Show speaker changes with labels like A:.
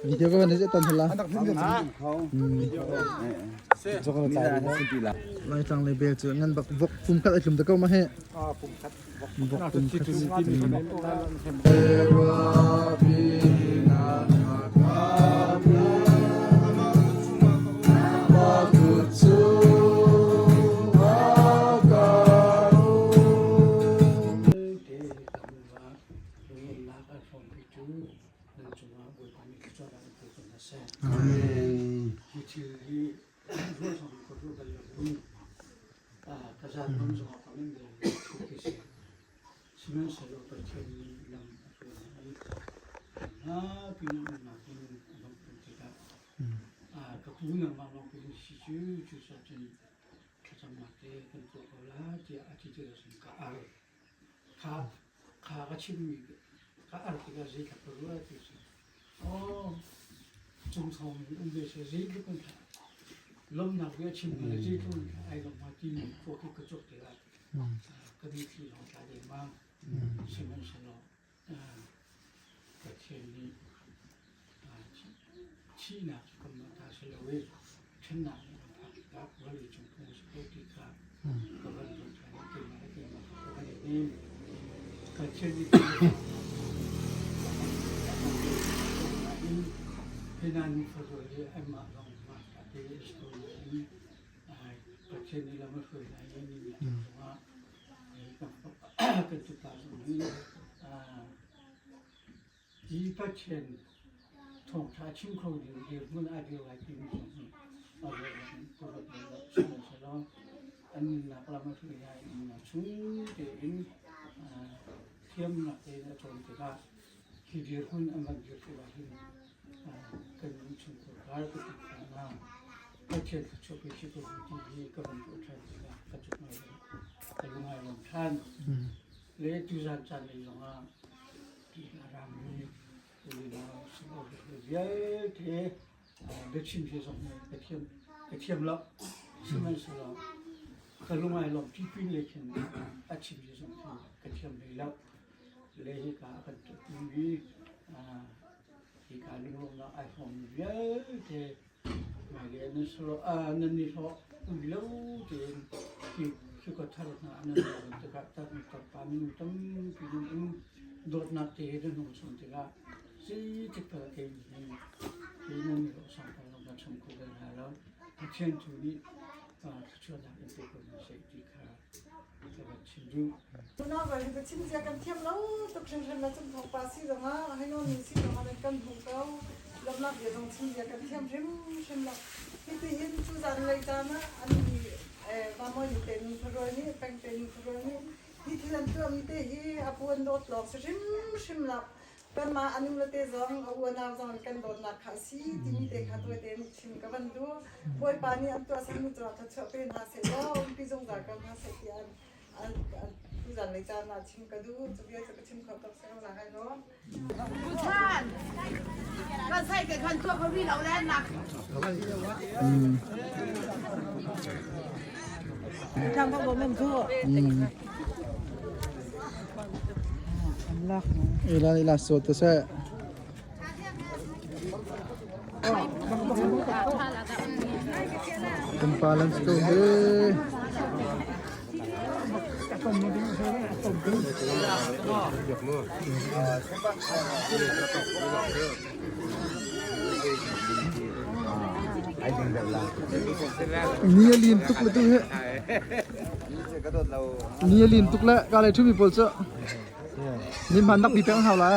A: Video ka van tan hala. Laitlang le bel cu ngan bak vok pum khat ai tlum te ko ma he. Vok pum khat.
B: Nan cungah Bawipa nih thluachuah in pe ko hna seh. Amen. Hi thil hi ruah zong ka ruah bal lo in ka zat bang zongah ka men bal lo thu khi si. Sihmanhsehlaw Pathian nih lam a hruai hna i hna pin umnak in a dongh tikah ka pu nangmah lawng pin si cu cucaah cun thlacamnak te kan tuah ko la tiah a ti tikah cun ka ar. Kha kha ka chimmi ka ar tikah zeitluk ka ruah ti cu aw cungthawng in um ve seh zeitluk in lawmhnak bia chim le zeitluk in ai lawm hnga timi khua khi ka cawk tikah ka mitthli lawng tla dengmang. Sihmanhsehlaw Pathian nih thihnak cu kanmah ta si lo i ṭhennak nih kan phak tikah vawlei cung phung a si ko ti kha ka van ruat ṭhan i keimah le keimah kha ka van i hnem. Pathian nih nain hi hna nufa rual hi anmah lawng ngakṭah te a si ko nain Pathian nih lam a hruai hna i ni zongah kan tupa zong hi hi Pathian thawngṭha chim kho ding dirhmun a dir lai timi zong hi a ruah ka ruat bal lo. Sihmanhsehlaw an nunnak lam a hruai hna i nunnak chung tein thiamnak tein a cawn tikah hi dirhmun an van dir tikah hin kan innchungkhar ka ti hna. Pathian thluachuah pe si ko ti hi ka van ruah ṭhan tikah ka cut ngai ka lung ai lawm ṭhan. Le tuzan caan lei zongah ti a rami unau sinawk vialte biachim hi zong ka thiam ka thiam lo. Sihmanhsehlaw ka lung ai lawm ti pin le khin a chim hi zong khi ka thiam hlei lo. Le hika a kan tuahpi hika lunglawmhnak ai hrawmmi vialte hmailei nan nan nihlawh ui lo tein khi ka thar hna nan lawm tikah tarpa minung tampi nan um dawtnak te he nan hung chung tikah zeitik tal kei nih hi nan nihlawh sangpar zong kan cham kho bal hna lo. Pathian tu nih thluachuahnak in pe ko hna seh ti kha ka van chim duh.
C: Unau hi ka chim zia kan thiam lo tuk hringhran na cung thawngpa si zongah hainawn ni si zongah nan kan hmu ko lawmnak bia zong chim zia kan thiam hrimhrim lo hiti hin cu zan lei caan ah an mi vamawi nu te nu khuarual nih peng te nu khuarual nih hi thil an tuahmi te hi a puan dawt lawng si hrimhrim lo kanmah a nu le te zong a unau zong an kan dawtnak kha a si timi te kha tuai tein chim ka van duh Bawipa nih an tuah sami cungah thluachuah pe hna seh law umpi zungzal ko hna seh tiah tuzan lei caan ah chim ka duh cu bia cu ka chim kho tuk si ko la kai lawm.
D: Tuchan kan sai ke kan tuah ko ri lo le nak.
C: Thang ka bom chu.
A: Ila ila so to se. Kan pa lan si ko he. Ni a lin tuk le tu hi. Ni a lin tuk le ka lei ṭhumi pawl cu. Ni hman nak bi peng hau la.